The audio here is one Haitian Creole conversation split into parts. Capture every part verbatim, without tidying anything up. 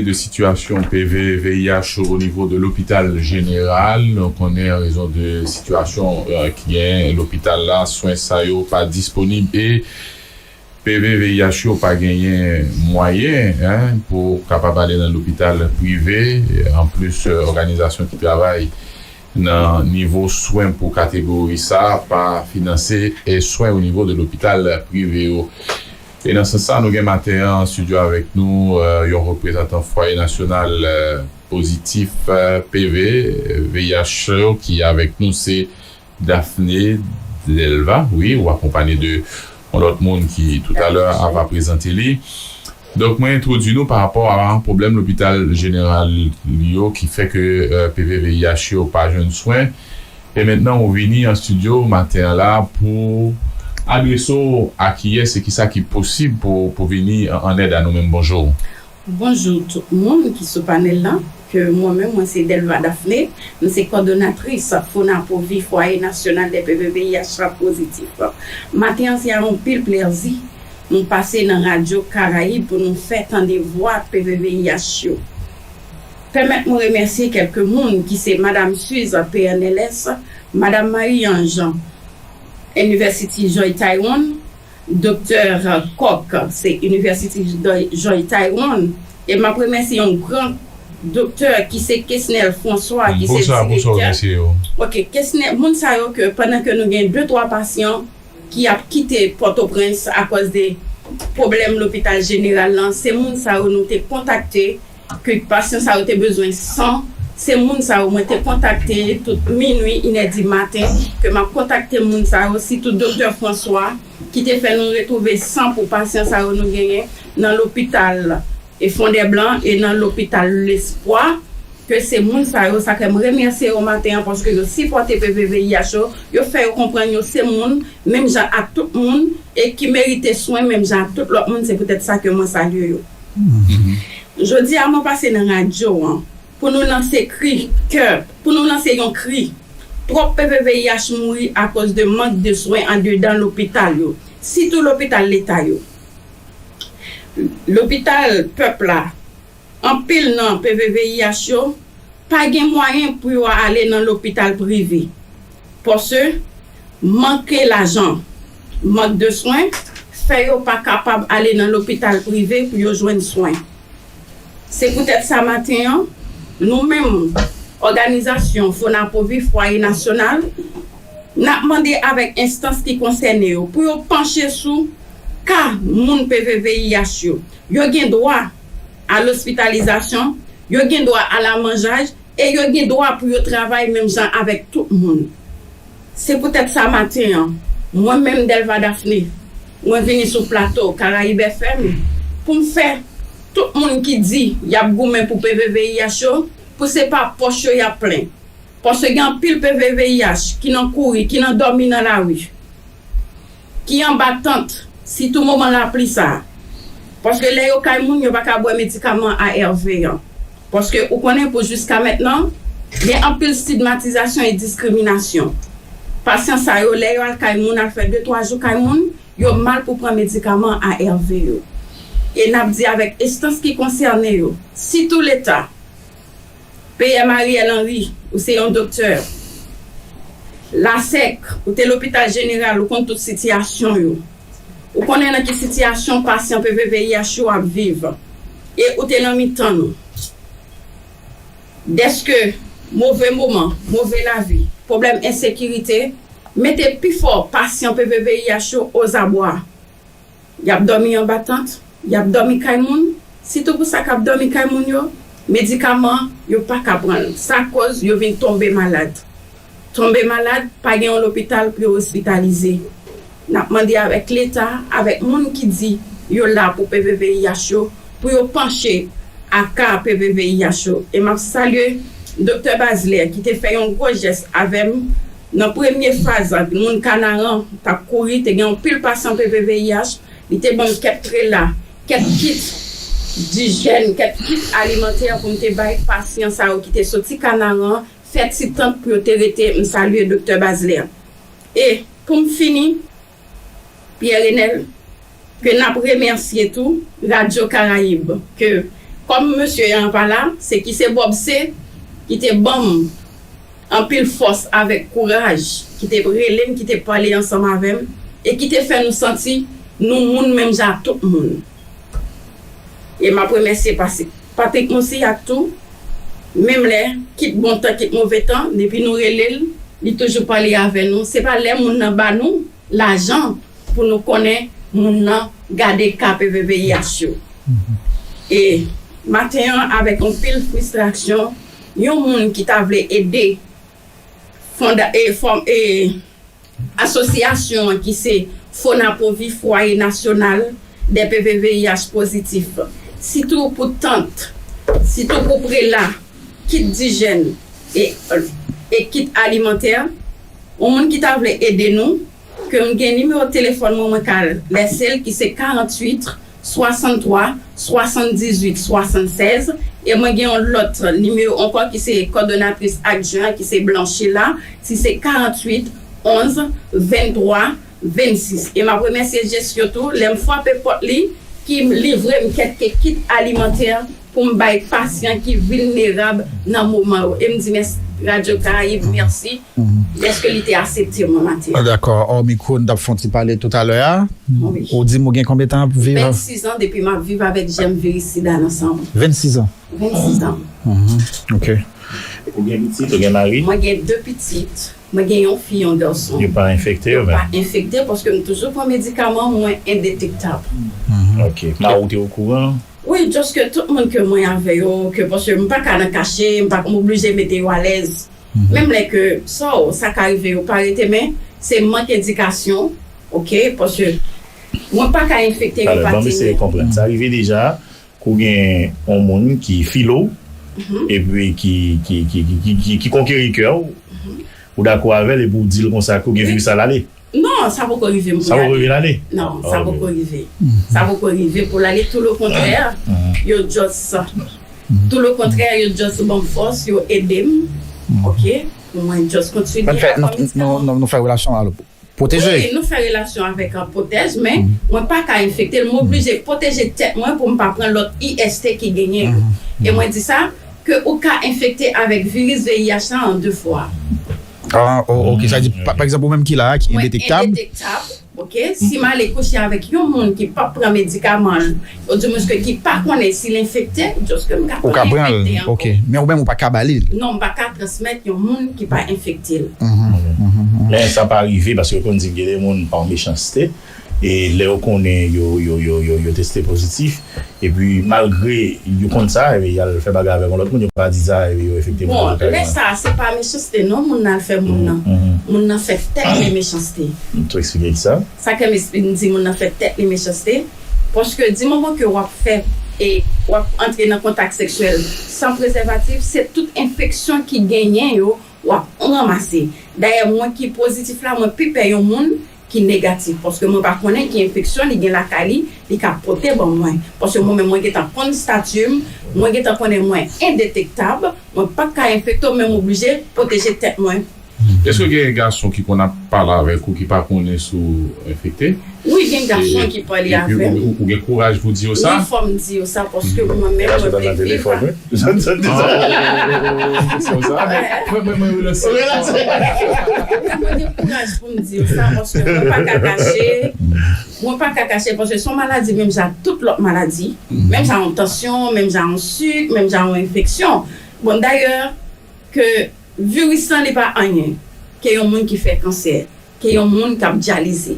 de sitiyasyon P V V I H o nivo de lopital jeneral. Nou konnen an rezon de sitiyasyon euh, ki gen lopital la, swen sa yo pa disponib e P V V I H yo pa genyen mwayen hein, pou kapab ale nan lopital prive. Anplis, euh, òganizasyon ki travay nan nivo swen pou kategori sa pa finanse e swen o nivo de lopital prive yo. E nan sans sa, nou gen maten an an estidyo avèk nou euh, yon reprezantan Fwaye Nasyonal euh, Pozitif euh, P V V I H yo ki avèk nou se Daphné Delva. Wi, ou akonpanye de yon lòt moun ki toutalè a va prezante li. Donk, mwen entwodui nou pa rapò a pwoblèm lopital jeneral yo ki fè ke euh, P V V I H yo pa jwenn swen. E mentnan, ou vini an estidyo maten an la pou adrese w a kiyès e kisa ki posib pou, pou vini an, an èd a nou menm. Bonjou. Bonjou tout moun ki sou panèl la. Ke mwen menm, mwen se Delva Daphné, m se kòdonatris Fonapovi Fwaye Nasyonal de P V V I H pozitif. Maten an, se avèk anpil plèzi nou pase nan Radyo Karayib pou nou fè tande vwa P V V I H yo. Pèmèt mwen remèsye kèlke moun ki se Madam Suze P N L S, Madam Marie-Ange, University Joy Taiwan, Doktè Coq, se University Joy Taiwan, e m ap remèsye yon gran doktè ki se Kesnel François, ki se Bonswa, bonswa, direktè. Mesye yo. Ok, Kesnel, moun sa yo ke pandan ke nou gen de twa pasyan ki ap kite Pòtoprens akòz de pwoblèm lopital jeneral lan, se moun sa yo nou te kontakte ke pasyan sa yo te bezwen san, se moun sa yo mwen te kontakte tout minwi, inè di maten, ke m ap kontakte moun sa yo, sitou Doktè François, ki te fè nou retwouve san pou pasyan sa yo nou genyen nan lopital e Fondèblan e nan lopital Lespwa, ke se moun sa yo, sa fè m remèsye yo maten an, paske yo sipòte P V V I H yo, yo fè yo konprann yo se moun, menm jan ak tout moun, e ki merite swen, menm jan ak tout lòt moun, se poutèt sa ke mwen salye yo. Jodi a, mwen pase nan radyo an pou nou lanse kri kè, pou nou lanse yon kri. Twòp P V V I H mouri akoz de mank de swen andedan lopital yo, sitou lopital leta yo. Lopital pèp la, anpil nan P V V I H yo pa gen mwayen pou yo ale nan lopital prive. Paske manke lajan, mank de swen, fè yo pa kapab ale nan lopital prive pou yo jwenn swen. Se poutèt sa maten an, nou menm, òganizasyon Fonapovi Fwaye Nasyonal, n ap mande avèk enstans ki konsène yo pou yo panche sou ka moun P V V I H yo. Yo gen dwa a lospitalizasyon, yo gen dwa a lamanjay, e yo gen dwa pou yo travay menm jan avèk tout moun. Se poutèt sa maten an, mwen menm Delva Daphné, mwen vini sou plato Karayib F M pou m fè tout moun ki di y ap goumen pou P V V I H yo, pou se pa pòch yo y ap plen. Paske gen anpil P V V I H ki nan kouri, ki nan dòmi nan lari, ki anba tant, sitou moman lapli sa a. Paske lè yo kay moun, yo pa ka bwè medikaman A R V an. Paske ou konnen pou jiska mentnan, gen anpil estigmatizasyon e diskriminasyon. Pasyan sa yo, lè yo al kay moun, al fè de twa jou kay moun, yo mal pou pran medikaman A R V yo. E n ap di avèk enstans ki konsène yo, sitou Leta, P M Ariel Henry, ou se yon doktè. Lasèk, ou te lopital jeneral, ou konn tout sitiyasyon yo. Ou konnen nan ki sitiyasyon pasyan P V V I H yo ap viv. E ou te nan mitan nou. Dèske move moman, move lavi, pwoblèm ensekirite, mete pifò pasyan P V V I H yo ozabwa. Y ap dòmi anba tant, y ap dòmi kay moun, sitou pou sa k ap dòmi kay moun yo, medikaman, yo pa ka pran l. Sa koz yo vin tonbe malad. Tonbe malad, pa gen yon lopital pou yo ospitalize. N ap mande avèk Leta, avèk moun ki di yo la pou P V V I H yo, pou yo panche a ka P V V I H yo. E m ap salye Doktè Bazlè ki te fè yon gwo jès avè m nan premye faz moun Kanaran t ap kouri, te gen anpil pasyan P V V I H, li te ban m kèk prela, kèk kit dijyèn, kèk kit alimantè pou m te bay pasyan sa yo ki te soti Kanaran, fè ti tant pou yo te rete, m salye Doktè Bazlè. E pou m fini, Pierre Renel, ke n ap remèsye tou Radyo Karayib, ke Kòm mesye an pa la, se ki se Bob C ki te ban m anpil fòs avèk kouraj, ki te rele m, ki te pale ansanm avè m, e ki te fè nou santi nou moun menm jan ak tout moun. E m ap remèsye pase Patrick Moussilhac tou, menm lè, kit bon tan, kit move tan, depi nou rele l, li toujou pale avè nou. Se pa lè moun nan ba nou lajan pou nou konnen moun nan gade ka P V V I H yo. E maten an, avèk anpil fristrasyon, yon moun ki ta vle ede fonda, e, fòm, e, asosyasyon an ki se Fonapovi, Fwaye Nasyonal dè P V V I H pozitif, sitou pou tant, sitou pou prela, kit dijèn e, e kit alimantè, yon moun ki ta vle ede nou, ke m gen nimewo telefòn mwen, mwen ka lèse l, ki se karanntuit swasanntwa swasanndizuit swasannsèz, e mwen gen yon lòt nimewo ankò ki se kòdonatris adjwen an, ki se Blanchila, ki se karanntuit onz venntwa vennsis. E m ap remèsye Jesyo tou, lè m frape pòt li, ki livre m kèk kit alimantè pou m bay pasyan ki vilnerab nan moman yo. E m di mèsi Radyo Karayib, mèsi dèske li te aksepte mwen maten. Ah, dakò. Ò mikwo, n t ap fè yon ti pale toutalè a. Wi. Ou di m ou gen konbyen tan ap viv? Vennsis an depi m ap viv avèk jèm viris sida nan san mwen. Vennsis an? Vennsis an. Mhm. Ok. Ou gen pitit, ou gen mari? Mwen gen de pitit. Mwen gen yon fi, yon gason. Yo pa enfekte yo menm? Yo pa enfekte paske m toujou pran medikaman mwen endetektab. Mhm. Ok. Mari w te okouran? Wi, just ke tout moun ke mwen avè yo, ke paske m pa ka nan kache, m pa, m oblije mete yo alèz. Mhm. Menm lè ke sa w, sa ka rive yo pa rete, men se mank edikasyon, ok, paske mwen pa ka enfekte, yo pa te. Alò, ban m eseye konprann. Sa rive deja ke w gen yon moun ki file w, epi ki, ki, ki konkeri kè w, ou dakò avè l, epi w di l konsa ke w gen viris la, l ale? Non, sa poko rive m pou l ale. Sa poko rive l ale? Non, sa poko rive. Sa poko rive pou l ale, tou le kontrè, yo just, tou le kontrè, yo just ban m fòs, yo ede m, ok, pou mwen just kontinye. Ban n fè, nou, nou, nou, nou fè relasyon alò. Pwoteje. Wi, nou fè relasyon avèk, uh, pwotèj, men mwen pa ka enfekte l. M oblije pwoteje tèt mwen pou m pa pran lòt I S T ki genyen yo. E mwen di sa, ke ou ka enfekte avèk viris V I H la an de fwa. Ah, oh, ok. Sa di, pa, pa egzanp, ou menm ki la a, ki endetektab. Mwen endetektab, ok. Si m ale kouche avèk yon moun ki p ap pran medikaman l, odimwens ke ki pa konnen si l enfekte, just ke m ka enfekte ankò. Ou ka pran l, ok. Men ou menm, ou pa ka ba li l. Non, m pa ka transmèt yon moun ki pa enfekte l. Men sa pa rive, paske yo konn di gen de moun pa yon mechanste, e lè yo konnen yo, yo, yo, yo, yo teste pozitif, epi malgre yo konn sa, epi y al fè bagay avèk yon lòt moun, yo pa di sa, epi yo enfekte moun nan. Bon, lè sa, se pa mechanste non, moun nan al fè moun nan. Moun nan fè tèt li mechanste. Tou eksplike ki sa? Sa ke m di moun nan fè tèt li mechanste, paske di moman ke w ap fè, e w ap antre nan kontak seksyèl san prezèvatif, se tout enfeksyon ki genyen yo, w ap ranmase. Dayè, mwen ki pozitif la, mwen pi pè yon moun ki negatif, paske mwen pa konnen ki enfeksyon li gen lakay li, li ka pote ban mwen. Paske mwen menm, mwen gentan konn stati m, mwen gentan konnen mwen endetektab, mwen p ap ka enfekte w, men m oblije pwoteje tèt mwen. Èske gen gason ki konn ap pale avèk ou ki pa konnen si w enfekte? Wi, gen gason ki pale avè m. Ou, ou gen kouraj pou di yo sa? Wi, fò m di yo sa, paske mwen menm, mwen vle viv. Mwen, mwen, mwen relanse. Mwen gen kouraj pou m di yo sa, paske mwen pa ka kache. Mwen pa ka kache, paske se yon maladi menm jan tout lòt maladi. Menm jan yon tansyon, menm jan yon sik, menm jan yon enfeksyon. Bon, dayè, ke viris lan li pa anyen ke yon moun ki fè kansè, ke yon moun k ap dyalize.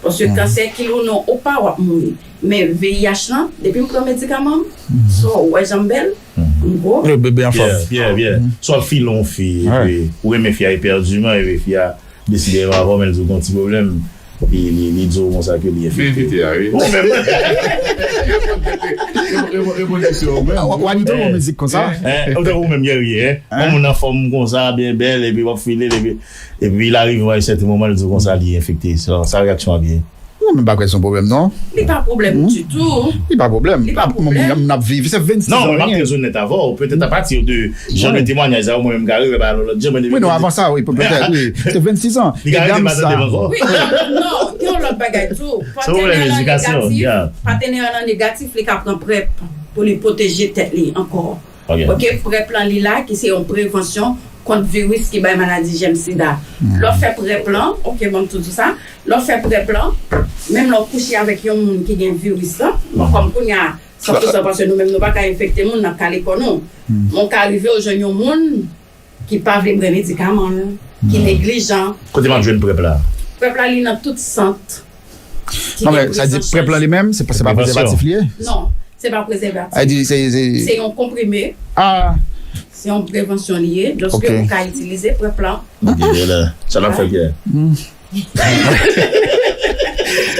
Paske kansè, kil ou non ou pa, w ap mouri. Men V I H lan, depi m pran medikaman m, so, ou wè jan m bèl, m gwo. Bebe anfòm. Byen, byen, byen. So w ap file yon fi, epi ou renmen fi a epèdiman, epi fi a deside renmen avè w, men l di w gen yon ti pwoblèm. Li, li, li di w konsa ke li enfekte. Li enfekte a, wi. Ou menm. Reponn, reponn, reponn kesyon ou menm. W a, w a di tou yon mizik konsa. Ou tankou ou menm, Guerrier, hein? Yon moun anfòm konsa, byen bèl, epi w ap file l, epi, epi l arive yon sèten moman, l di w konsa li enfekte. Sa, sa reyaksyon w ap ye? Mwen menm pa kwè se yon pwoblèm, non. Li pa pwoblèm ditou. Li pa pwoblèm. Li pa pwoblèm. N ap viv, se vennsis an. Non, mwen m ap trè onèt avè w. Petèt apati de jan de temwayaj sa yo, mwen menm m ka rive ba nou lòt jan, mwen depi. Wi, non, avan sa, wi, petèt, wi. Se vennsis an. Li ka rete pa tande m ankò. Wi, non, gen yon lòt bagay tou. Patenè an negatif, patenè an negatif, li ka pran prèp. pou li pwoteje tèt li ankò. Ok, prèp lan li la, ki se yon prevansyon kont viris ki bay maladi jèm sida. Lè w fè prèp lan, ok, ban m tou di w sa, lè w fè prèp lan, menm lè w kouche avèk yon moun ki gen viris lan, bon, kòm kounye a, san pou san, paske nou menm nou pa ka enfekte moun, n ap kale kò nou. Men w ka rive w jwenn yon moun ki pa vle pran medikaman l, ki neglijan. Kote m ap jwenn prèp la? Prèp la, li nan tout sant ki gen prevansyon. Non, men sa di prèp lan li menm, se pa, se pa prezèvatif li ye? Non, se pa prezèvatif. Sa di, se, se yon konprime. Ah. Se yon prevansyon li ye. Donk, ou ka itilize prèp lan. Ok, sa n ap fè, Pierre.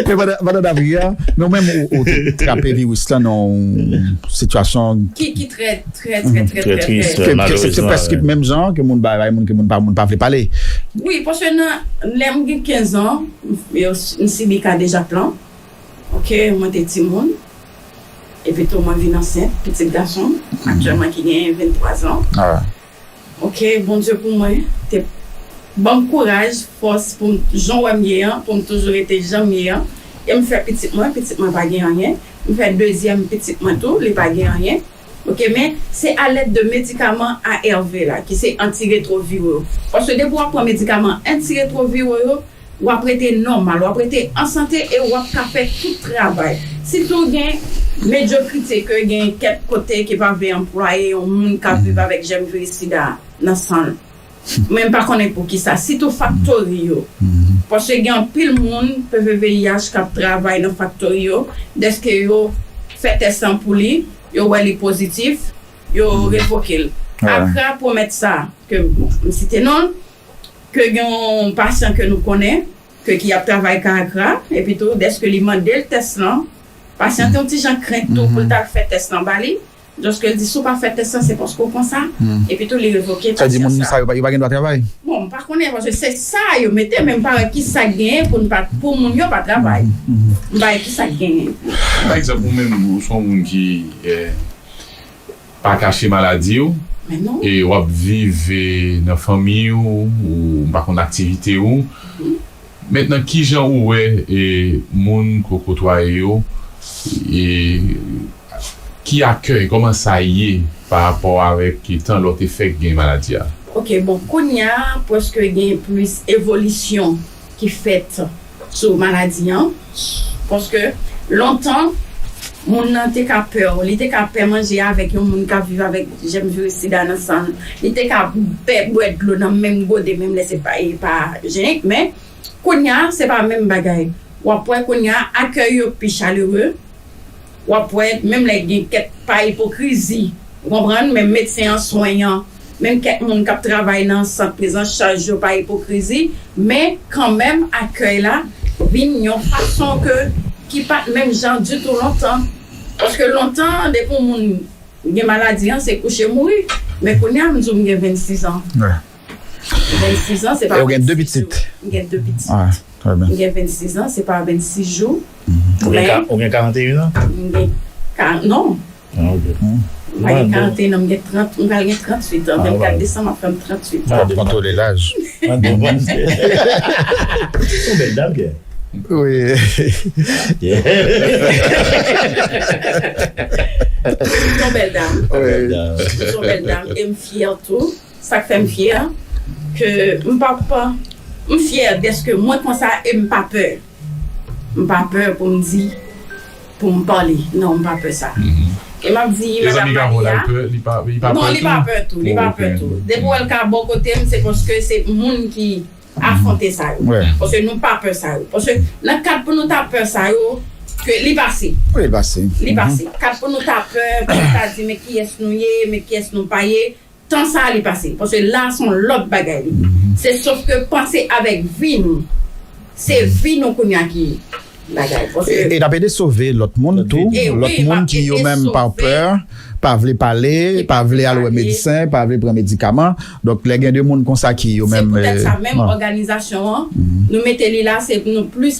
Men pandan, pandan n ap ri a, men ou menm ou, ou te trape viris lan nan yon sitiyasyon ki, ki trè, trè, trè, trè, trè, trè, trè tris, trè, se, se, se prèske menm jan ke moun bay, bay moun, ke moun pa, moun pa vle pale. Wi, paske nan, lè m gen kenz an, m, m sibi kadejak lan. Ok, mwen te timoun. Epi tou, mwen vin ansent, pitit gason m, aktyèlman ki gen venntwa zan. Ok, Bondye pou mwen te ban m kouraj, fòs pou m, jan w wè m ye an, pou m toujou rete jan m ye an. E m fè pitit mwen, pitit mwen pa gen anyen. M fè dezyèm pitit mwen tou, li pa gen anyen. Ok, men se a lèd de medikaman A R V la, ki se antiretwoviro. Paske depi w ap pran medikaman antiretwoviro yo, w ap rete nòmal, w ap rete an sante e w ap ka fè tout travay. Sitou gen medyokrite ke gen kèk kote ki pa vle anplwaye yon moun k ap viv avèk jèm viris sida nan san l. Men m pa konnen poukisa, sitou faktori yo. Paske gen anpil moun P V V I H k ap travay nan faktori yo, dèske yo fè tès lan pou li, yo wè li pozitif, yo revoke l. Akra pwomèt sa, ke m site non l, ke gen yon pasyan ke nou konnen, ke ki ap travay ka Akra, epi tou, dèske li mande l tès lan, pasyan te yon ti jan krent tou pou l t al fè tès lan ba li, dèske l di, "Si w pa fè tès lan, se paske w konsa," epi tou, li revoke pasyan sa. Sa di moun sa yo pa, yo pa gen dwa travay? Bon, m pa konnen, paske se sa yo mete, men m pa wè ki sa k genyen pou n pa, pou moun yo pa travay. M pa wè ki sa k genyen. Pa egzanp, ou menm, ou se yon moun ki, eh, pa kache maladi w, e w ap viv, e, nan fanmi w, ou m pa konn aktivite w. Mentnan, kijan ou wè, e, moun ke w kotwaye yo, e, ki akèy, kòman sa ye pa rapò avèk tan lè w te fèk gen maladi a? Ok, bon, kounye a, prèske gen plis evolisyon ki fèt sou maladi an. Paske lontan, moun nan te ka pè, li te ka pè manje avèk yon moun k ap viv avèk jèm viris sida nan san l. Li te ka pè bwè dlo nan menm gode, menm lè se pa, e pa jenik. Men, kounye a, se pa menm bagay. W ap wè kounye a, akèy yo pi chalere. W ap wè, menm lè gen kèk pa ipokrizi, ou konprann, men medsen an, swen an, menm kèk moun k ap travay nan sant priz an chaj yo pa ipokrizi, men kanmenm akèy la vin yon fason ke, ki pa t menm jan ditou lontan. Paske lontan, depi yon moun gen maladi an, se kouche mouri. Men kounye a, m di w m gen vennsis an. Vennsis an, se pa vennsis jou. E ou gen de pitit? M gen de pitit. M gen vennsis an, se pa vennsis jou. Ou gen ka-, ou gen karannteyen an? M gen ka-, non. Ah, ok. M pa gen karannteyen an, m gen trant, m pral gen tranntuit an. Vennkat desanm ap fè m tranntuit an. M ap kontwole laj. Ou se yon bèl dam, Pierre. Wi. M se yon bèl dam. Wi. M se yon bèl dam e m fyè tou. Sa k fè m fyè, ke m pa, pa, m fyè dèske mwen konsa e m pa pè. M pa pè pou m di, pou m pale. Non, m pa pè sa. E m ap di, madanm Maria, non, li pa pè tou, li pa pè tou. Depi w wè l ka bò kote m, se paske se moun ki afwonte sa yo. Paske nou pa pè sa yo. Paske nan kad pou nou ta pè sa yo, ke li pase. Wi, li pase. Li pase. Kad pou nou ta pè, pou nou ta di, men kiyès nou ye, men kiyès nou pa ye, tan sa a li pase. Paske la, se yon lòt bagay li. Se sòf ke panse avèk vi nou. Se vi nou kounye a ki bagay. Paske e, e n ap ede sove lòt moun tou. E wi, lòt moun ki yo menm pa pè, pa vle pale, pa vle al wè medsen, pa vle pran medikaman. Donk, lè gen de moun konsa ki yo menm, se poutèt sa menm òganizasyon an, nou mete li la, se pou nou plis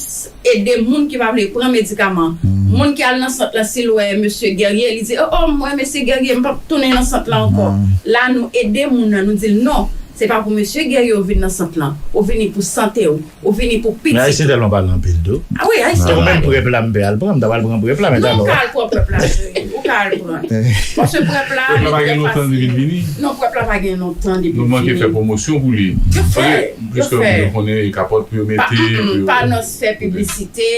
ede moun ki pa vle pran medikaman. Moun ki al nan sant lan, si l wè mesye Guerrier, li di, "O, o, m wè mesye Guerrier, m p ap tounen nan sant lan ankò." La, nou ede moun nan, nou di l, "Non, Se pa pou mesye geri yo vin nan sant lan. Ou vini pou sante w. Ou vini pou pitit. Men Ayisyen tèlman pale anpil tou. Ah wi, Ayisyen pale. Ou menm prèp la, m pè al pran, m ta pral pran prèp la, men talè. Non, ou ka al pran prèp la, cheri. Ou ka al pran. Paske prèp la, li trè fasil. Prèp la pa gen lontan depi l vin vini. Non, prèp la pa gen lontan depi l vin vini. Nou manke fè pwomosyon pou li. Yo fè, yo fè. Pliske moun yo konnen e kapòt pou yo mete. Pa, mm, mm, pa nan fè piblisite,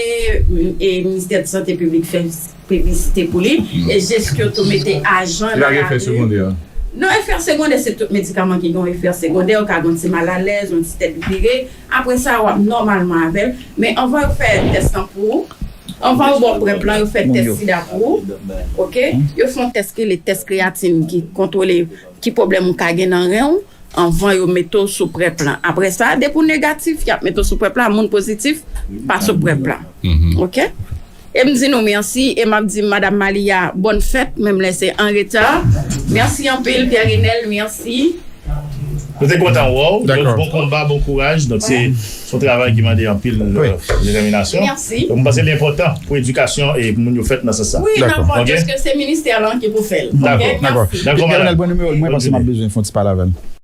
e ministè de sante piblik fè piblisite pou li, e Jesco tou mete ajan nan lari. Li pa gen efè segondè. Non, efè segondè, se tout medikaman ki gen yon efè segondè, ou ka gen yon ti malalèz, yon ti tèt vire. Apre sa, w ap nòmalman avè l. Men anvan yo fè tès lan pou ou, anvan yo ba w prèp lan, yo fè tès sida pou ou. Oke? Yo fè yon tès ki rele tès kreyatin ki kontwole ki pwoblèm ou ka gen nan ren w. Anvan yo mete w sou prèp lan. Apre sa, depi w negatif, y ap mete w sou prèp lan, moun pozitif, pa sou prèp lan. Oke? E m di nou mèsi, e m ap di Madam Malia, bòn fèt, menm lè se an reta. Mèsi anpil, Pierre Renel, mèsi. Nou te kontan wè w. Donk, bon konba, bon kouraj. Donk, se, se yon travay ki mande anpil, euh, detèminasyon. Mèsi. Donk, m panse li enpòtan pou edikasyon e pou moun yo fèt nan sans sa. Wi, nan pòt, paske se ministè lan ki pou fè l. Dakò. Oke, mèsi. Dakò, madam. Pierre Renel, pran nimewo l, mwen panse m ap bezwen fè yon ti pale avè l.